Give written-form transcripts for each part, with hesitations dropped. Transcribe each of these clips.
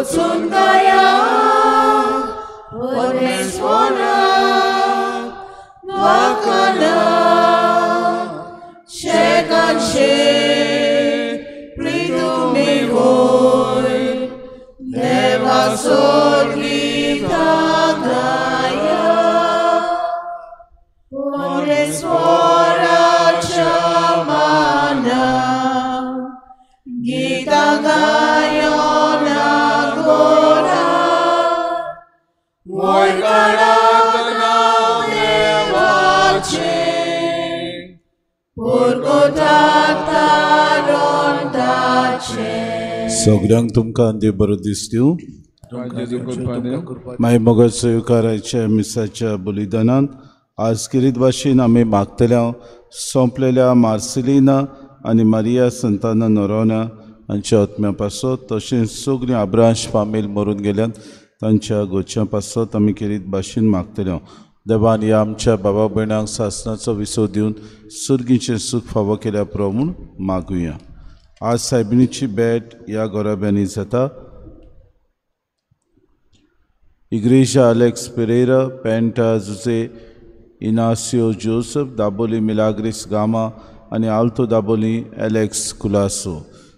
वचून गाया परमेश्वरा वाखाणा शेकान शेक प्रितुमी होय देवाचो गीतां गाया परमेश्वराच्या माना गीतां गायोन गोरा वयर नांव देवाचें सगळ्यांक तुमकां देव बरो दीस दिवं. माय मोगाचो येवकाराच्या मिसाच्या बलिदानान आज किरीत भाशेन आमी मागतल्या सोंपलेल्या मार्सेलिना आनी मारिया संताना नोरोना हांच्या आत्म्या पासत तशेंच सगळीं आब्रांश फामील मरून गेल्यात तांच्या गोच्या पासत आमी किरीत भाशेन मागतल्या. देवान ह्या आमच्या बाबा भयणांक सासणाचो विसव दिवन सुर्गीचें सूख फावो केल्या पुरो म्हूण मागुया. आज सायबिणीची भेट ह्या गोराब्यांनी जाता. Igreja Alex Pereira, Penta Jose Inacio Joseph, Dabolim Milagres Gama आनी आल्तो दाबोली एलेक्स कुलासो.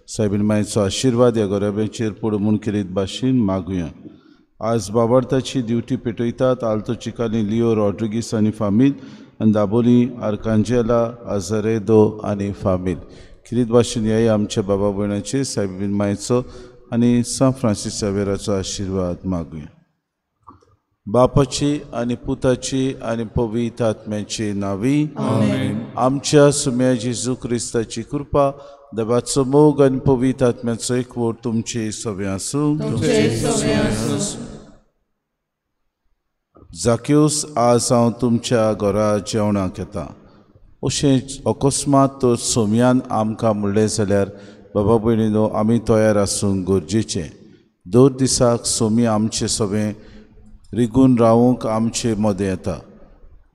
सायबीण मायचो आशिर्वाद ह्या गोराब्यांचेर पडूं म्हूण किरीत भाशेन मागुया. आज बाबार्थाची ड्युटी पेटयतात आल्तो चिकाली लिओ रॉड्रिगीस आनी फामील आनी दाबोली आर्कांजेला आझरेदो आनी फामील. किरीत भाशेन ह्याय आमच्या बाबा भयणाचेर सायबीण मायचो आनी सांत फ्रांसीस सावेराचो आशिर्वाद मागुया. बापाची आनी पुताची आनी पवित्र आत्म्याची नावी आमच्या सुम्या जेजू क्रिस्ताची कृपा, देवाचो मोग आनी पवित्र आत्म्याचो एकवट तुमचे सगळे आसूं. जाक्यूस, आज हांव तुमच्या घरा जेवणाक येता अशें अकस्मात तर सोम्यान आमकां म्हणलें जाल्यार बाबा भयणीनो आमी तयार आसूंक गरजेचें. दर दिसाक सोमी आमचे सगळें रिगून रावूंक आमचे मदें येता.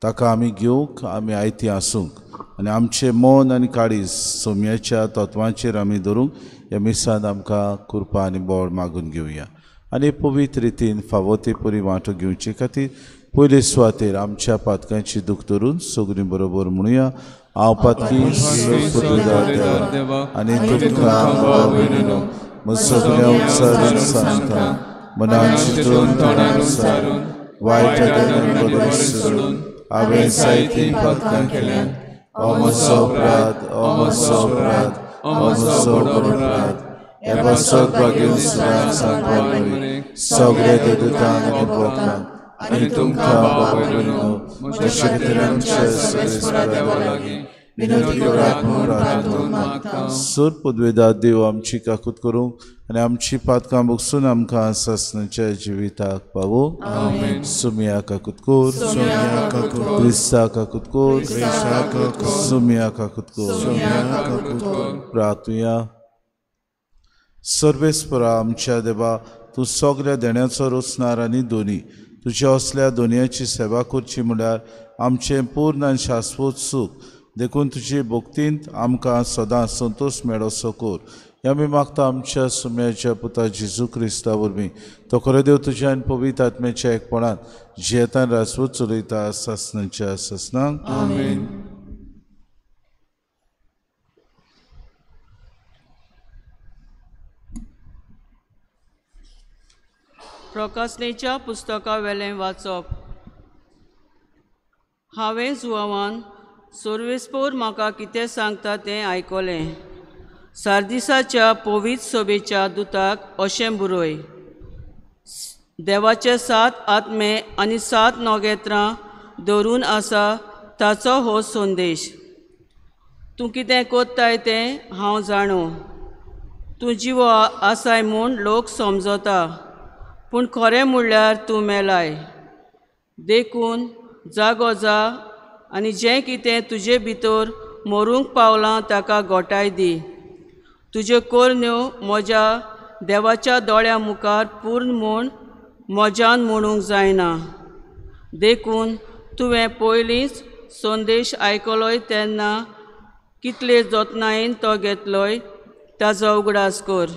ताका आमी घेवंक आमी आयती आसूंक आनी आमचें मन आनी काळीज सोम्याच्या तत्वांचेर आमी धरूंक ह्या मिसान आमकां कृपा आनी बळ मागून घेवया. आनी पवित्र रितीन फावो ते परी वांटो घेवचे खातीर पयले सुवातेर आमच्या पातकांची दूख धरून सगळीं बरोबर म्हणुया. हांव पातकी आनी तुमकां सगळ्या उच्चारून सांगता मनान चिंतून तोंडान उच्चारून वायट बदल सोडून हांवें जायतीं पातकां केल्यांत. हो म्हजो अपराध, हो म्हजो अपराध, हो म्हजो अपराध. हे पासत भाग्यवंत सांगपाक सगळे देवदूतांक आनी भक्तांक आनी तुमकां बाबा भयणीनो म्हज्या खातीर आमच्या सर्वेस्परा देवा लागीं विनवती करात म्हूण प्रार्थना मागता. सर पदवेदार देव आमची काकूत करूंक आनी आमची पातकां भोगसून आमकां सासणाच्या जिविताक पावोवंक. सुमिया काकूत कर, क्रिस्ता काकूत कर, सुमिया काकूत कर. प्रार्थुया. सर्वेस्परा आमच्या देवा, तूं सगळ्या देण्याचो रचणार आनी दोनी तुज्या असल्या दोनयाची सेवा करची म्हळ्यार आमचें पूर्ण आनी शाश्वत सूख. देखून तुजे भक्तींत आमकां सदां संतोश मेळोसो कर. ह्या आमी मागता आमच्या सुम्याच्या पुता जेजू क्रिस्ता वरवीं. तो खरो देव तुज्या आनी पवित्र आत्म्याच्या एकपणान जियेतान रासवत चलयता सासणाच्या सासणाक. आमेन. प्रकाशनेच्या पुस्तका वेलें वाचप. हांवें जुवान सर्वेस्पोर म्हाका कितें सांगता तें आयकलें. सार्दिसाच्या पवित्र सभेच्या दुताक अशें बरय, देवाचे 7 आत्मे आनी 7 नखेत्रां धरून आसा ताचो हो संदेश. तूं कितें कोत्ताय तें हांव जाणो. तूं जिवो आसाय म्हूण लोक समजता, पूण खरें म्हणल्यार तूं मेलाय. देखून जागो जा आनी जें कितें तुजे भितर मरूंक पावलां ताका गोटाय दी. तुज्यो करण्यो म्हज्या देवाच्या दोळ्यां मुखार पूर्ण म्हूण म्हज्यान म्हणूंक जायना. देखून तुवें पयलींच संदेश आयकलोय तेन्ना कितले जतनायेन तो घेतलोय ताजो उगडास कर.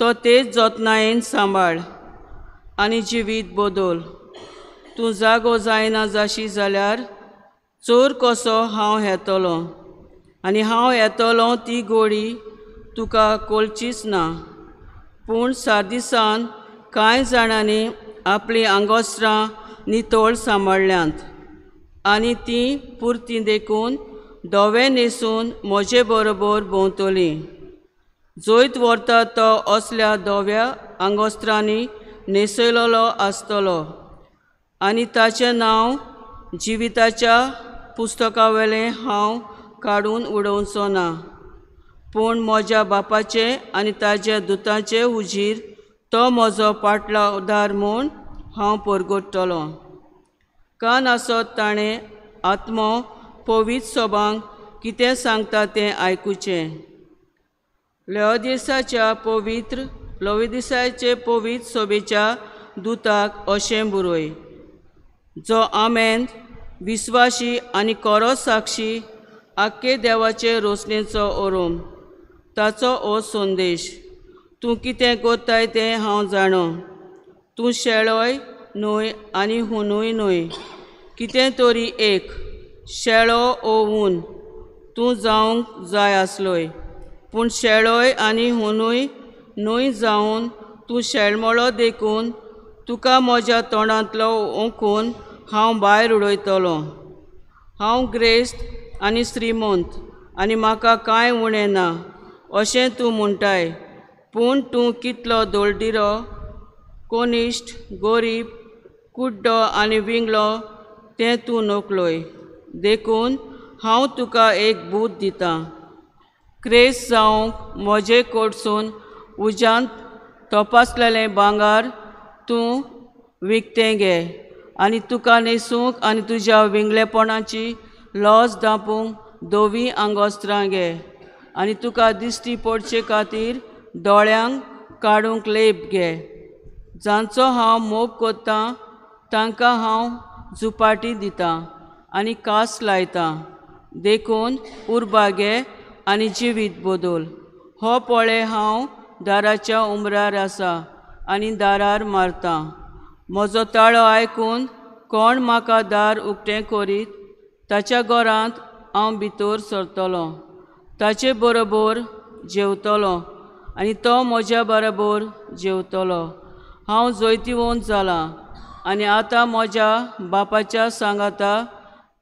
तो तेच जतनायेन सांबाळ आनी जिवीत बदल. तूं जागो जायना जाशी जाल्यार चोर कसो हांव येतलो आनी हांव येतलो ती गोडी तुका कळचीच ना. पूण सार्दिसान कांय जाणांनी आपलीं आंगोस्त्रां नितळ सांबाळ्ळ्यांत आनी तीं पुरतीं देखून धवें न्हेसून म्हजे बरोबर भोंवतलीं. जैत व्हरता तो असल्या धव्या आंगोस्त्रांनी न्हेसयलेलो आसतलो आनी ताचें नांव जिविताच्या पुस्तकावेलें हांव काडून उडोवचो ना, पूण म्हज्या बापाचे आनी ताच्या दुताचे हुजीर तो म्हजो पाटलावदार म्हूण हांव परगट्टलो. कान आसत ताणें आत्मो पवित्र सोबांक कितें सांगता तें आयकुचें. लॉदिसाच्या पवित्र लॉविदिसाचे पवित्र सोबेच्या दुताक अशें बरय, जो आमेन विस्वाशी आनी खरो साक्षी आख्खे देवाचे रोसणेचो ओरोम ताचो हो संदेश. तूं कितें करताय तें हांव जाणो. तूं शेळोय न्हय आनी हुनूय न्हय, कितें तरी एक शेळो ओ हून तूं जावंक जाय आसलोय, पूण शेळोय आनी हुनूय न्हय जावन तूं शेळमळो देखून तुका म्हज्या तोंडांतलो ओंकून हांव भायर उडयतलो. हांव ग्रेस्त आनी श्रीमंत आनी म्हाका कांय उणें ना अशें तूं म्हणटाय, पूण तूं कितलो दोळदिरो, कोनिश्ट, गोरीब, कुड्डो आनी विंगलो तें तूं नकलोय. देखून हांव तुका एक बूद दितां. क्रेस जावंक म्हजे कडसून उज्यांत तपासलेलें भांगर तूं विकतें घे आनी तुका न्हेसूंक आनी तुज्या विंगलेपणाची लॉस धांपूंक धवीं आंगोस्त्रां घे आनी तुका दिश्टी पडचे खातीर दोळ्यांक काडूंक लेप घे. जांचो हांव मोग करतां तांकां हांव झुपाटी दितां आनी कास लायतां. देखून उर्बा घे आनी जिवीत बदल. हो पळय हांव दाराच्या उमरार आसा आनी दारार मारतां. म्हजो ताळो आयकून कोण म्हाका दार उक्तें करीत ताच्या घरांत हांव भितर सरतलो, ताचे बरोबर जेवतलो आनी तो म्हज्या बरोबर जेवतलो. हांव जैतिवंत जालां आनी आतां म्हज्या बापाच्या सांगाता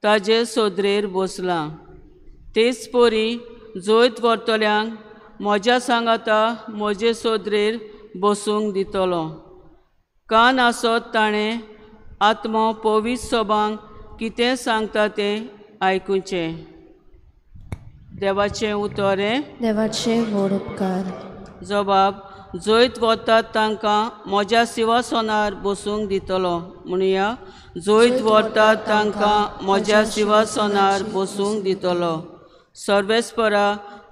ताजे सोदरेर बसलां. तेच परी जैत व्हरतल्यांक म्हज्या सांगाता म्हजे सोदरेर बसूंक दितलो. कान आसत ताणें आत्मो पवित्र सोबांक कितें सांगता तें आयकुचें. देवाचें उतर हें. देवाचे व्हड उपकार. जबाब जैत व्हरतात तांकां म्हज्या सिंहासनार बसूंक दितलो. म्हणुया, जैत व्हरतात तांकां म्हज्या सिंहासनार बसूंक दितलो. सर्वेस्परा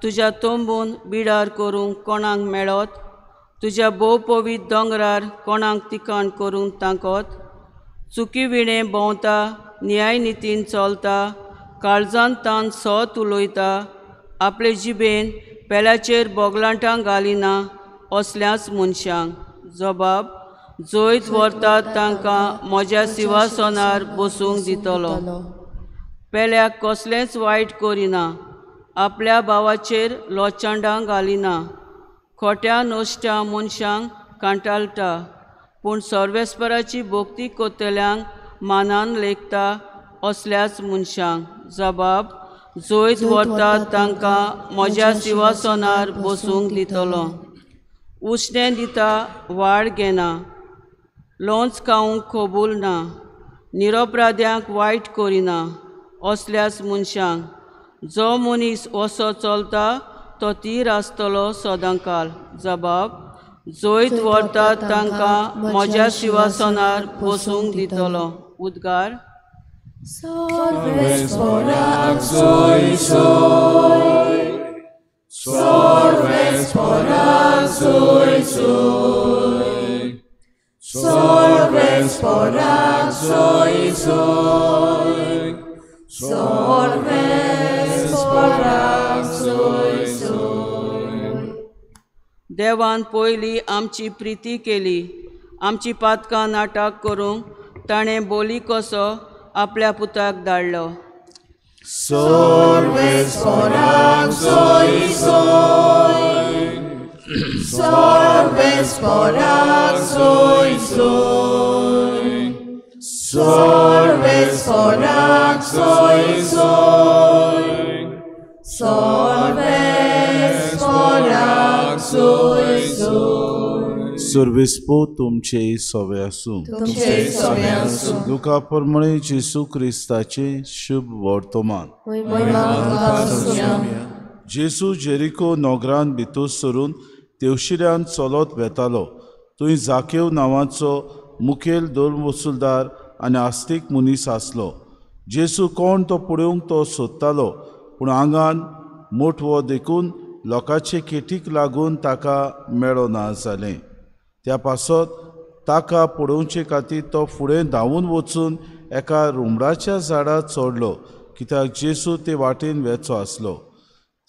तुज्या तंबून बिडार करूंक कोणाक मेळत? तुज्या भोव पवित्र दोंगरार कोणाक तिकाण करूंक तांकत? चुकी विणें भोंवता, न्यायनितीन चलता, काळजान तान सत उलयता, आपले जिबेन पेल्याचेर बोगलांटां घालिना असल्याच मनशांक. जबाब जैत व्हरतात तांकां म्हज्या सिंहासनार बसूंक दितलो. पेल्याक कसलेंच वायट करिना, आपल्या भावाचेर लोचांडां घालिना, खोट्या नश्ट्या मनशांक कांटाळटा, पूण सर्वेस्पराची भक्ती करतल्यांक मानान लेखता असल्याच मनशांक. जबाब जैत व्हरतात तांकां म्हज्या सिंहासनार बसूंक दितलो. उश्णें दिता वाड घेना, लोंच खावंक कबूल ना, निरपराध्यांक वायट करिना असल्याच मनशांक. जो मनीस असो चलता तो तीर आसतलो सदांकाल. जबाब जैत व्हरतात तांकां म्हज्या सिंहासनार बसूंक दितलो. उद्गार. देवान पयली आमची प्रिती केली, आमची पातकां नाटक करूंक ताणें बोली कसो आपल्या पुताक धाडलो. सर्वेस्पो तुमचे सवे आसूं. लुका प्रमाणे जेसू क्रिस्ताचे शुभ वर्तमान. जेसू जेरिको नगरान भितर सरून तेवशिल्यान चलत वेतालो. थंय जाकेव नांवाचो मुखेल दोल वसुलदार आनी आस्तीक मनीस आसलो. जेसू कोण तो पळोवंक तो सोदतालो, पूण आंगान मोटवो देखून लोकांचे केटीक लागून ताका मेळो ना जालें. त्या पासत ताका पळोवचे खातीर तो फुडें धांवून वचून एका रुमडाच्या झाडार चडलो, कित्याक जेसू ते वाटेन वेचो आसलो.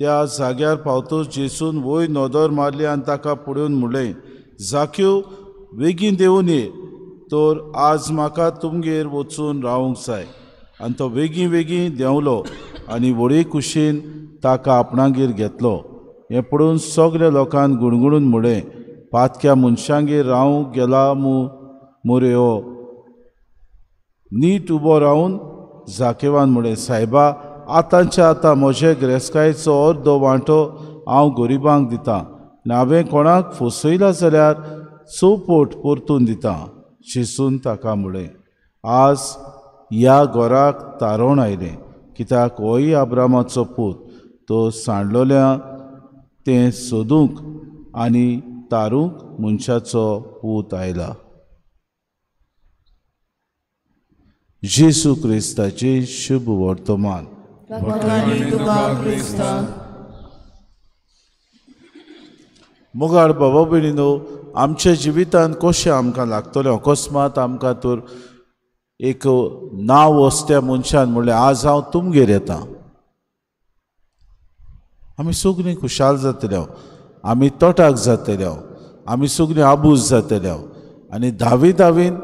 त्या जाग्यार पावतच जेसून वयर नदर मारली आनी ताका पळोवन म्हणलें, जाक्यो बेगीन देंवून ये, तर आज म्हाका तुमगेर वचून रावंक जाय. आनी तो बेगीन बेगीन देंवलो आनी व्हडे कुशीन ताका आपणागेर घेतलो. हें पळोवन सगल्या लोकांक गुणगुणून म्हणलें, पातक्या मनशांगेर रावंक गेला मुरे हो. नीट उबो रावन जाकेवान म्हणलें, सायबा, आतांच्या आतां म्हजे ग्रेस्कायेचो अर्दो वांटो हांव गरिबांक दितां आनी हांवें कोणाक फसयला जाल्यार चौपट परतून दितां. जेसून ताका म्हणलें, आज ह्या घराक तारोण आयलें, कित्याक होय आब्रामाचो पूत. तो सांडलोल्या तें सोदूंक आनी तारूंक मनशाचो पूत आयला. जेसू क्रिस्ताचें शुभ वर्तमान. मोगाळ बाबा भयणीनो, आमच्या जिवितांत कशें आमकां लागतलें. अकस्मात आमकां तर एक नांव वसत्या मनशान म्हणलें, आज हांव तुमगेर येता. आमी सगळीं खुशाल जातले, आमी तोटाक जातले, आमी सगळीं आबूज जातले आनी धावी धावीन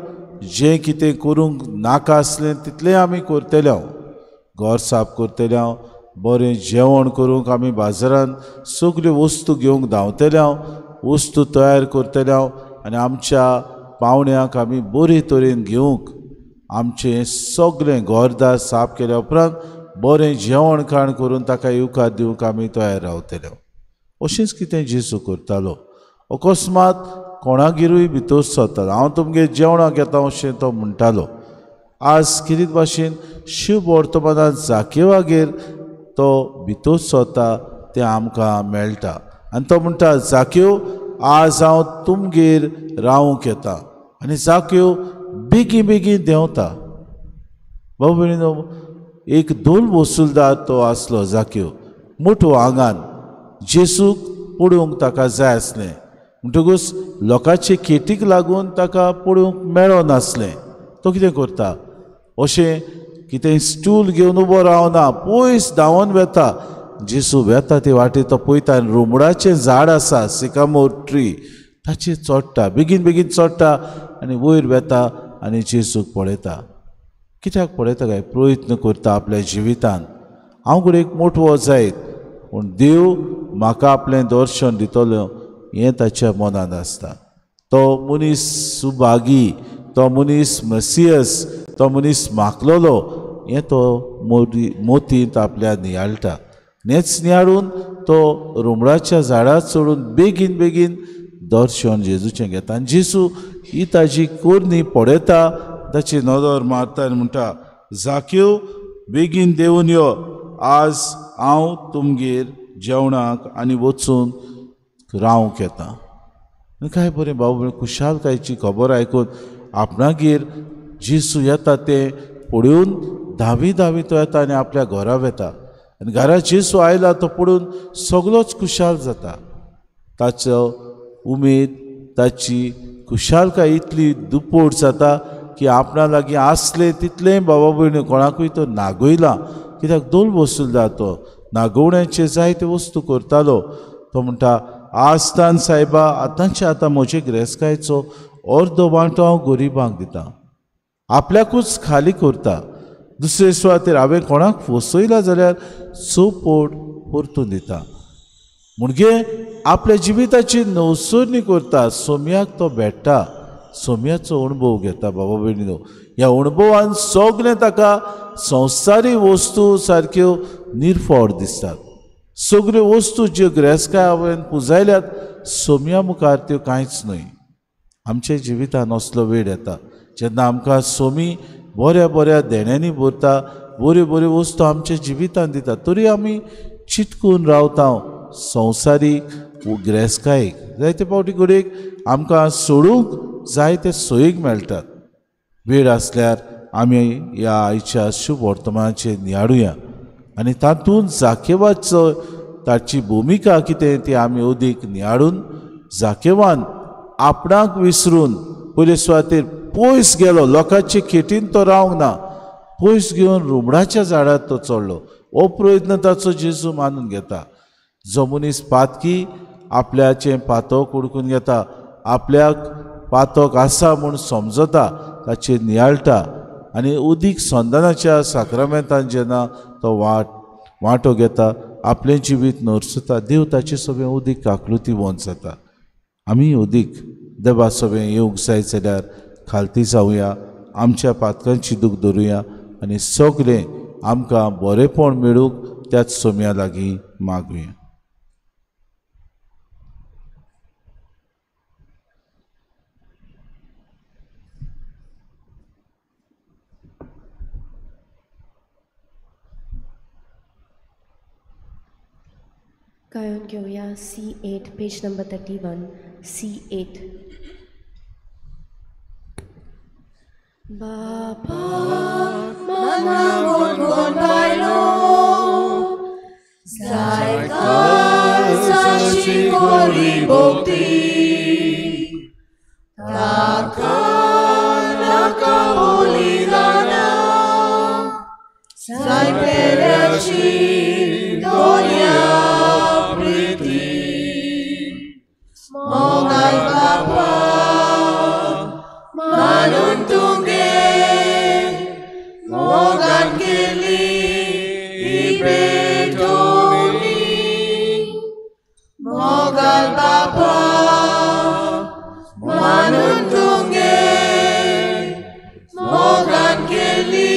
जें कितें करूंक नाका आसलें तितलें आमी करतले. घर साफ करतले, बरें जेवण करूंक आमी बाजारांत सगल्यो वस्तू घेवंक धांवतले, वस्तू तयार करतले आनी आमच्या पावण्यांक आमी बरे तरेन घेवंक आमचें सगळें घरदार साफ केल्या उपरांत बरें जेवण खाण करून ताका येवकार दिवंक आमी तयार रावतले. अशेंच कितें जेजू करतालो. अकस्मात कोणागेरूय भितर सरतालो, हांव तुमगेर जेवणाक येता अशें तो म्हणटालो. आज कितें भाशेन शिव वर्तमानांत जाकेवागेर तो भितर सरता तें आमकां मेळटा आनी तो म्हणटा, जाक्यो आज हांव तुमगेर रावंक येता. आनी जाक्यो बेगीन बेगीन देंवता. बाबा भयणीनो, एक दोन वसुलदार तो आसलो जाक्यो, मोटो आंगान. जेसूक पळोवंक ताका जाय आसलें, म्हणटकूच लोकांचे केटीक लागून ताका पळोवंक मेळनासलें. तो कितें करता, अशें कितें स्टूल घेवन उबो रावना, पयस धांवन वेता. जेसू वेता ते वाटेर तो पळयता आनी रुमडाचें झाड आसा, सिकामोर ट्री, ताचेर चडटा, बेगीन बेगीन चडटा आनी वयर वेता आनी जेसूक पळयता. कित्याक पळयता काय? प्रयत्न करता आपल्या जिवितान, हांव घडये एक मोटवो जायत पूण देव म्हाका आपलें दर्शन दितलो हें ताच्या मनांत आसता. तो मनीस सुभागी, तो मनीस मसियस, तो मनीस मागलेलो हें तो मोतींत आपल्या नियाळटा. हेंच नियाळून तो रुमडाच्या झाडार चडून बेगीन बेगीन दर्शन जेजूचें घेता आनी जेजू ही ताजी कोरणी पळयता, ताची नदर मारता आनी म्हणटा, जाक्यो बेगीन देंवून यो, आज हांव तुमगेर जेवणाक आनी वचून रावंक येता. आनी काय बरें बाबू, खुशालकायेची खबर आयकून आपणागेर जेजू येता तें पळोवन धावी धावी तो येता आनी आपल्या घरा वेता. आनी घरा जेजू आयला तो पळोवन सगळोच खुशाल जाता. ताचो उमेद, ताची खुशालकाय इतली दुप्पट जाता की आपणा लागीं आसलें तितलें बाबा भयणी कोणाकूय तो नागयला. कित्याक दोन वसुलदार तो नागोवण्याचे जायते वस्तू करतालो. तो म्हणटा, आस्तान सायबा आतांचे आतां म्हजे ग्रेसकायचो अर्दो वांटो हांव गरिबांक दिता. आपल्याकूच खाली करता. दुसरे सुवातेर हांवें कोणाक फसयला जाल्यार चौपट परतून दिता. म्हणजे आपल्या जिविताची नवसरणी करता. सोम्याक तो भेट्टा, सोम्याचो अणभव घेता. बाबा भयणीनो, ह्या अणभवान सगळें ताका संवसारी वस्तू सारक्यो निर्फळ दिसतात. सगळ्यो वस्तू ज्यो ग्रेसकाय हांवें पुजायल्यात सोम्या मुखार त्यो कांयच न्हय. आमच्या जिवितान असलो वेळ येता जेन्ना आमकां सोमी बऱ्या बऱ्या देण्यांनी भरता, बऱ्यो बऱ्यो वस्तू आमच्या जिवितान दिता, तरी आमी चिटकून रावता संवसारीक ग्रेसकायेक. जायते फावटी घडयेक आमकां सोडूंक जायते सोयीक मेळटात. वेळ आसल्यार आमी ह्या आयच्या शुभ वर्तमानाचेर नियाळुया आनी तातूंत जाकेवाचो ताची भुमिका कितें ती आमी अदीक नियाळून जाकेवान आपणाक विसरून पयले सुवातेर पयस गेलो. लोकांचे खेटीन तो रावंक ना, पयस घेवन रुमडाच्या झाडार तो चडलो. हो प्रयत्न ताचो जेजू मानून घेता. जो मनीस पातकी आपल्याचें पातक उडकून घेता, आपल्याक पातक आसा म्हूण समजता, ताचेर नियाळटा आनी उदीक संदानाच्या साक्रामेंतान जेन्ना तो वांटो घेता, आपलें जिवीत नरसता, देव ताचे सगळें उदीक काकलुती वंच जाता. आमी उदीक देवा सगळें येवंक जाय जाल्यार खालती जावया, आमच्या पातकांची दूख धरुया आनी सगळें आमकां बरेंपण मेळूंक त्याच सोम्या लागीं मागुया. गायन घेवया C8 page number 31 C8. बापा मना कोण पायलो जाय काळजाची कोरी भक्ती ताका नाका बलिदाना जाय पेल्याची दोया प्रीती मोगाल बापा मानून तुगे मोगान केली भेटोनी मोगाल बापा मानून तुगे मोगान केली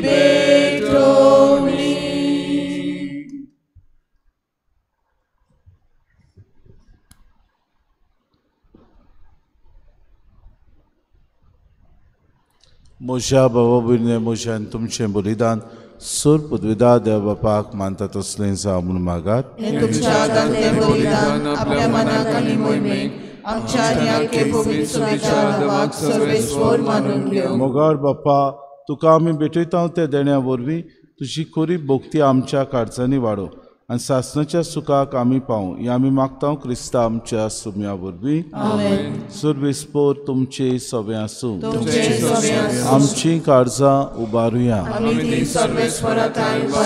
भेटोनी. म्हज्या बाबा भयणीं, म्हज्यान तुमचें बलिदान सूर पदवीदा देव बापाक मानता तसलें जावं म्हूण मागात. मोगाळ बापा, तुका आमी भेटयता त्या देण्या वरवीं तुजी खरी भक्ती आमच्या काळजांनी वाडो आनी सासणाच्या सुखाक आमी पावूं हें आमी मागता क्रिस्ता आमच्या सुम्या वरवीं. सुरविस्पोर तुमचे सवे आसूं. आमची काळजां उबारुया.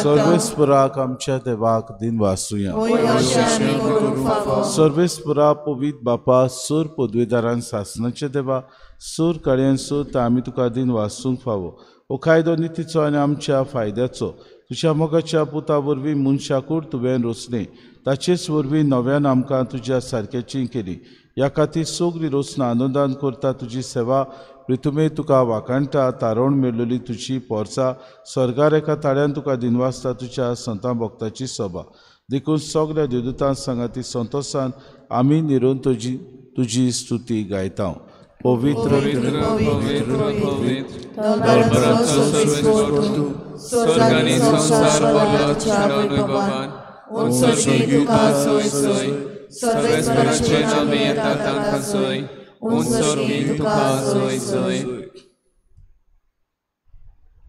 सर्वेस्पराक आमच्या देवाक दिन वासुया. सर्वेस्परा पवित्र बापा, सूर पदवीदारान सासणाच्या देवा, सूर काळयान सूर आमी तुका दिन वासूंक फावो. हो कायदो नितीचो आनी आमच्या फायद्याचो तुज्या मोगाच्या पुता वरवीं मनशाकूड तुवें रचलें, ताचेच वरवीं नव्यान आमकां तुज्या सारकेची केली. ह्या खातीर सगळी रचना आनंदान करता तुजी सेवा. प्रितुमे तुका वाखाणटा, तारोण मेळ्ळली तुजी पोरसा स्वर्गार एका ताळ्यान तुका दिनवासता तुज्या संतां भक्ताची सभा. देखून सगळ्या देवदूतां सांगाती संतोशान आमी निरोन तुजी तुजी स्तुती गायता. पवित्र पवित्र पवित्र स्वर्गानी संसार भरलो वैभवान उत्सर्गी तुका सोय सोय सर्वेस्पराचे नामे येता तांकां सोय उत्सर्गी तुका सोय सोय.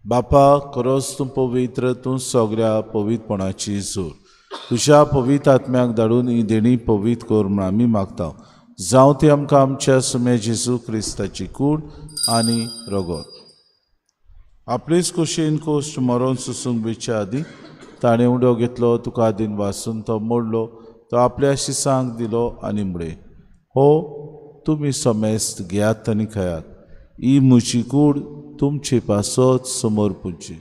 बापा, खरोच तूं पवित्र, तूं सगळ्या पवित्रपणाची जोर. तुज्या पवित्र आत्म्याक धाडून ही देणी पवित्र कर म्हूण आमी मागता. जावं ती आमकां आमच्या सुम्या जेजू क्रिस्ताची कूड आनी रगत. आपलेच कुशीन कोश्ट मरोन सुसूंक बेच्या आदीं ताणें उडो घेतलो, तुका दिन वासून तो मोडलो तो आपल्या शिसांक दिलो आनी म्हळें, हो तुमी समेस्त घेयात आनी खायात, ही म्हजी कूड तुमचे पासत समर्पूची.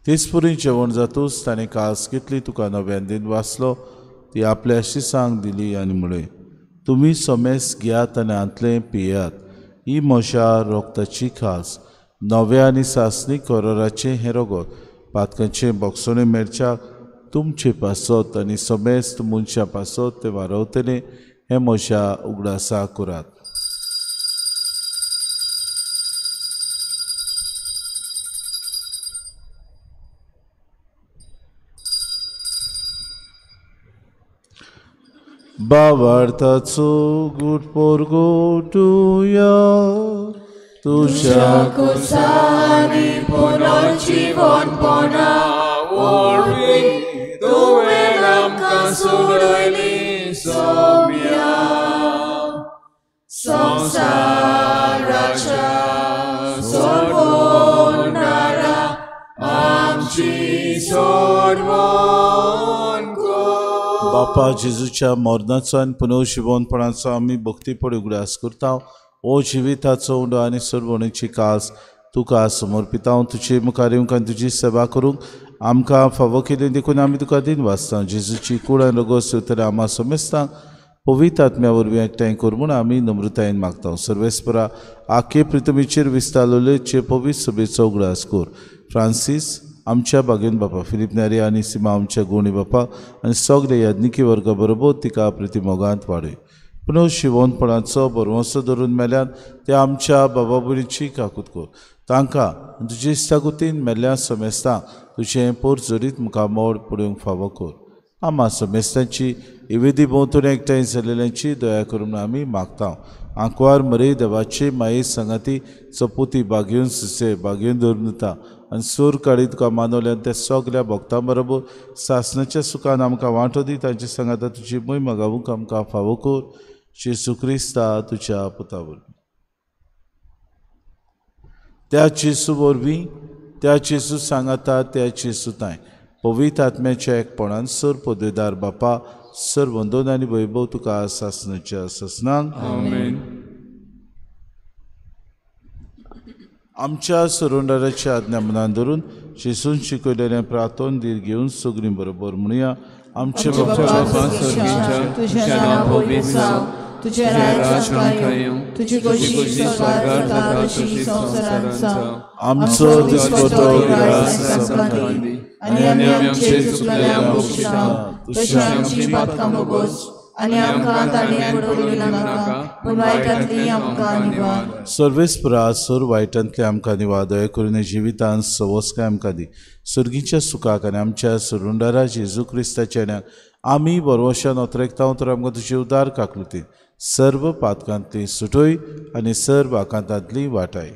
तेचपुरी जेवण जातूच ताणें कास घेतली, तुका नव्यान दिन वाचलो, ती आपल्या शिसांक दिली आनी म्हळें, तुमी समेस्त घेयात आनी हांतलें पियात, ही म्हज्या रोगताची खास नव्या आनी सासणी कराराचें हें रगत पातकांचें बोगसणें मेळच्याक तुमचे पासत आनी समेस्त मनशां पासत तें वारवतलें, हें म्हज्या उगडासा करात. बाबार्थाचो गुट पोरगोटुया तुज्या कोसानी पुनर्जीवनपणा वरवीं तुवें आमकां सोडयली सोम्या संवसाराच्या सोडवणारा आमची सोडवण. बापा जेजूच्या मरणाचो आनी पुनर्जिवनपणाचो आमी भक्तीपण उगडास करता. ओ जिविताचो उंडो आनी सोडवणेची कास तुका समर्पिता. तुजे मुखार येवंक आनी तुजी सेवा करूंक आमकां फावो केली देखून आमी तुका दिन वाचता. जेजूची कूड आनी रगत सोदतले आमा समेस्तांक पवित्र आत्म्या वरवीं एकठांय कर म्हूण आमी नम्रतायेन मागता. सर्वेस्परा आखे पृथ्वीचेर विस्तारलेले चे पवित्र सभेचो उगडास कर. फ्रांसीस आमच्या बागेन बापा, फिलीप न्यारी आनी सीमा आमच्या गोणी बापा आनी सगळे याज्ञिकी वर्गा बरोबर तिका प्रितीमोगांत वाडय. पुनः शिवोनपणाचो बरवंसो धरून मेल्यान ते आमच्या बाबा भयणीची काकूत कर. तांकां तुजे इश्टागतीन मेल्ल्या समेस्तांक तुजें पोर जरीत मुखामोड पळोवंक फावो कर. आमा समेस्तांची इवेदी भोंवतणी एकठांय जाल्ल्यांची दया करून आमी मागता. आंकवार मरे देवाचे माये सांगाती चपुती बागेवन सुसे बागेवन धरून दिता आनी सूर काडी तुका मानवल्यान त्या सगल्या भक्तां बरोबर सासणाच्या सुखान आमकां वांटो दी. तांचे सांगाता तुजी मोहीम गावूंक आमकां फावो कर. जेजू क्रिस्ता तुज्या पुता वरवीं. त्या जेजू वरवीं, त्या जेजू सांगाता, त्या जेजू तांय पवित्र आत्म्याच्या एकपणान सर पदवेदार बापा सर वंदन आनी वैभव तुका सासणाच्या सासणांक. आमेन. आमच्या सरुंडाराच्या आज्ञा मनान धरून जेजून शिकयलेलें प्रार्थन धीर घेवन सगळीं बरोबर म्हणुया. आमचे बापा स्वर्गीच्या, तुझें नांव पवित्र जावं, तुझें राज्य आमकां येवं, तुजी खोशी स्वर्गार जाता तशी संवसारांत जावं. आमचो दिसपटो ग्रास आमकां दी आनी आमी आमचे चुकलेल्यांक बक्षिता तशी आमची पातकां भोगोस आनी आमकां ताणें पडूंक नाका पूण वायटांतली आमकां निवार. सर्वेस्परा सर वायटांतले आमकां निवार, दया करून जिवितांत सवसकाय आमकां दी. सर्गीच्या सुखाक आनी आमच्या सरुंडारा जेजू क्रिस्ताच्या येण्याक आमी बरवशान अतरेकता तर आमकां तुजे उदार काकलुतीन सर्व पातकांतली सुटय आनी सर्व आकांतांतली वाटाय.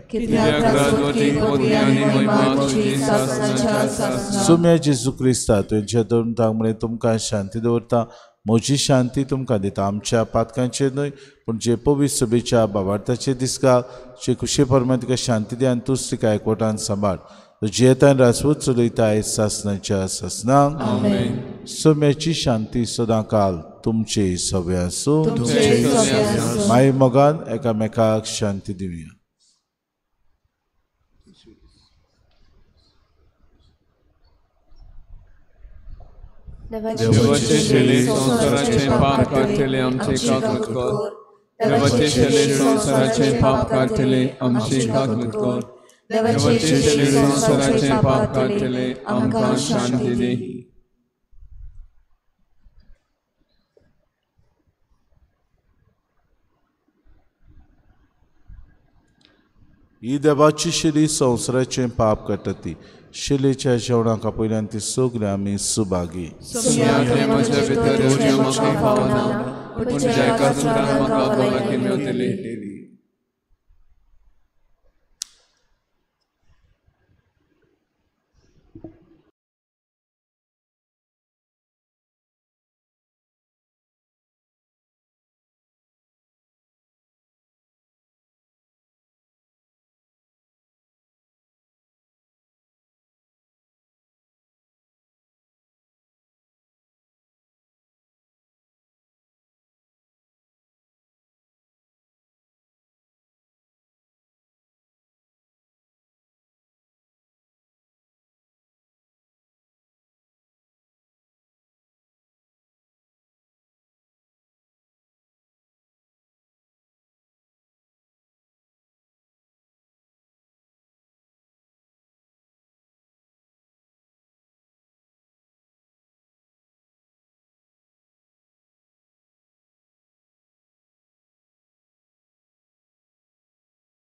सुम्या जेजू क्रिस्ता तुमच्या दोन म्हळें तुमकां शांती दवरता, म्हजी शांती तुमकां दिता. आमच्या पातकांचेर न्हय पूण जे पवित्र सभेच्या बाबार्थाचे दिसका जे खुशे प्रमाण तुका शांती दी आनी तूंच तिका एकवटान सांबाळ. जियेतान राजपूत चलयताय सासणाच्या सासणांक. सोम्याची शांती सदां काल तुमचे सगळे आसूं. माई मोगान एकामेकाक शांती दिवया. देवाचे शेले संवसाराचे पाप काडटले आमचे काकूत कर. देवाचे शेले संवसाराचे पाप काडटले आमचे काकूत कर. देवाचे शेले संवसाराचे पाप काडटले आमकां शांती दी. ही देवाची शेली संवसाराचें पाप काडटा ती शिलेच्या जेवणाक आपयल्यान ती सगळीं आमी सुभागी.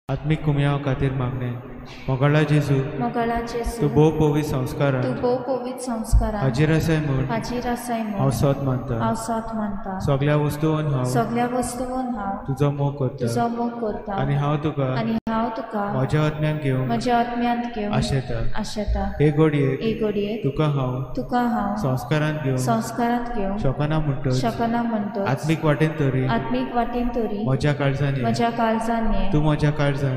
आत्मीक कुमयाव खातीर मागणें. मोगाळा जेजू, तूं भोव पवित्र संस्कारांत हाजीर आसाय म्हूण हांव सत मानता. सगळ्या वस्तून हांव तुजो मोग करता आनी हांव तुका म्हज्या आत्म्यान घेवन आशेता. हे घडयेक तुका हांव संस्कारांत घेवन शकना म्हणटच आत्मीक वाटेन तरी म्हज्या काळजान तूं म्हज्या काळजान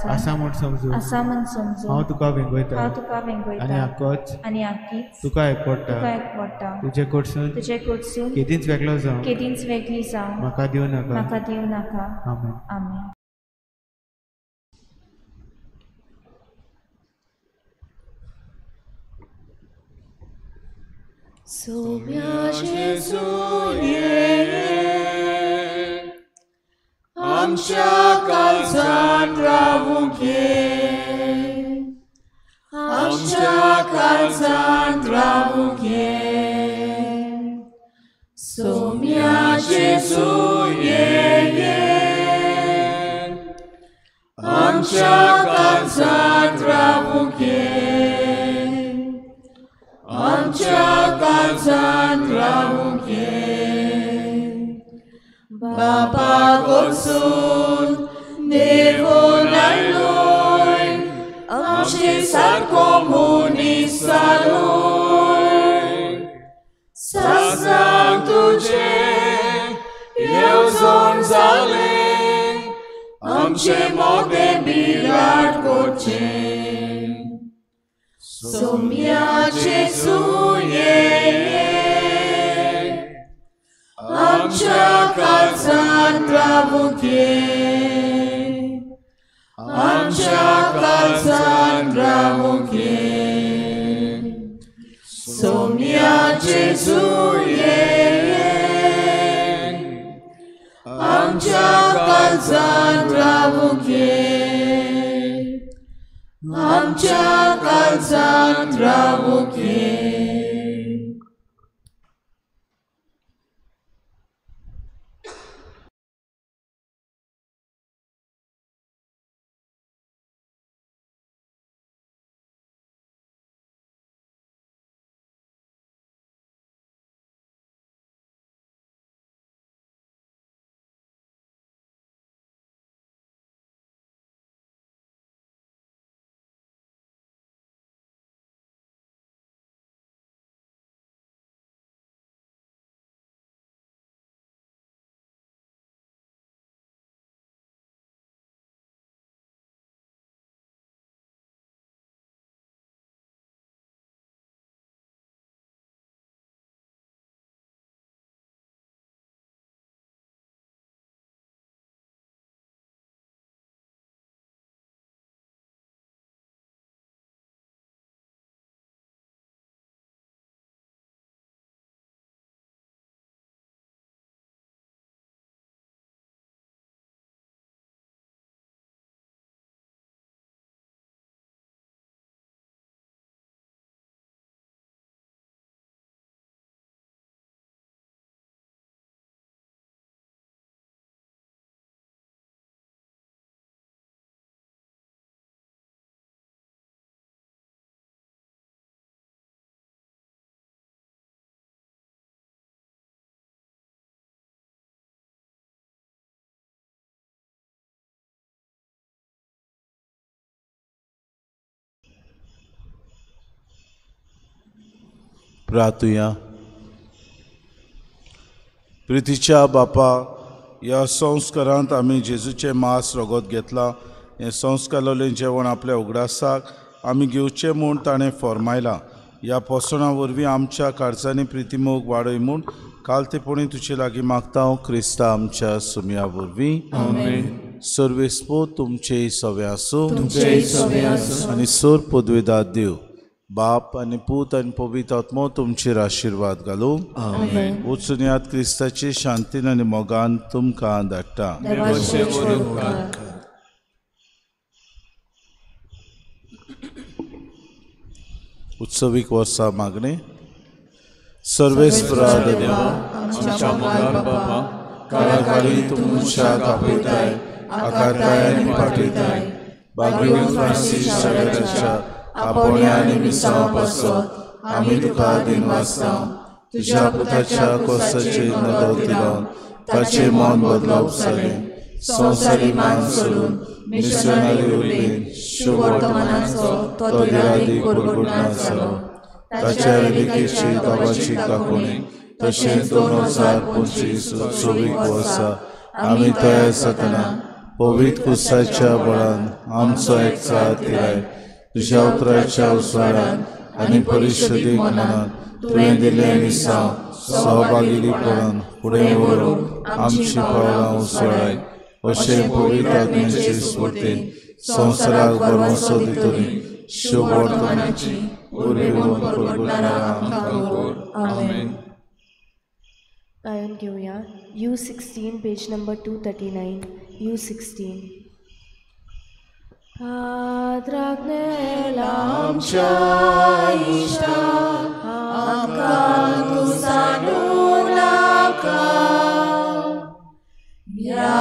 आसा म्हूण समजून हांव तुका वेंगयता आनी आकोच तुका एकवटा. तुजे कडसून केदींच वेगळो जावं म्हाका दिवं नाका. आमेन. सोम्या जेजू ये आमच्या काळजांत रावूंक ये, आमच्या काळजांत रावूंक ये. सोम्या जेजू ये आमच्या काळजांत रावूंक ये, आमच्या काळजांत रावूंक ये. बापा कडसून देवून आयलोय आमचे सारको मनीस जालोय. सासणाक तुजें येवजण जालें आमचे मोगें बिराड करचें. सोम्या जेजू ये आमच्या काळजांत रावूंक ये, आमच्या काळजांत रावूंक ये. सोम्या जेजू ये आमच्या काळजांत रावूंक ये, आमच्या काळजांत रावूंक ये. प्रार्थुया. प्रितीच्या बापा, ह्या संस्कारांत आमी जेजूचें मांस रगत घेतलां. हें संस्कारलें जेवण आपल्या उगडासाक आमी घेवचें म्हूण ताणें फॉर्मायलां. ह्या पोसणां वरवीं आमच्या काळजांनी प्रितीमोग वाडय म्हूण कालतेपणी तुजे लागीं मागता हांव, क्रिस्ता आमच्या सुमया वरवीं. सर्वेस्पो तुमचेय सवे आसूं आनी सोर पदवेदार देव बाप आनी पूत आनी पवित्र आत्मो तुमचेर आशिर्वाद घालूं. वचून याद क्रिस्ताची शांतीन आनी मोगान तुमकां धाडटा. उत्सवीक वर्सा मागणें. सर्वेस्परा देवा आमच्या मोगाळ बाबा, काळाकाळी तूं मनशाक आपयताय आकारताय आनी पाठयताय. बागेवंत फ्रांसीस शावेराच्या आपोवण्या आनी मिसांवा पासत आमी तुका दिनवासता. तुज्या पुताच्या कोसाची नदर दिलावन ताचें मन बदलप जालें. संवसारी मान सोडून मिशनरी उर्बेन शुभ वर्तमानाचो तो दिरादीक परगटणार जालो. ताच्या रेलिकेची दाबाची दाखोवणी तशेंच 2025 उत्सवीक वर्सा आमी तयार जातना पवित्र कुसाच्या बळान आमचो एकचार तिराय. तुज्या उतराच्या उजवाडान आनी परिशदीक मनान तुवें दिल्लें मिसांव सहभागीपणान फुडें व्हरूंक आमची पावलां उसळाय. अशें पवित्र आत्म्याचे स्फूर्तीन संवसाराक भरवंसो दितली शुभ वर्तमानाची उर्बेवन परगटणारा आमकां कर. आमेन. गायन घेवया U16 page number 239. U16. पात्राग्नेला आमच्या इश्टा आमकां तूं सांडूं नाका. ह्या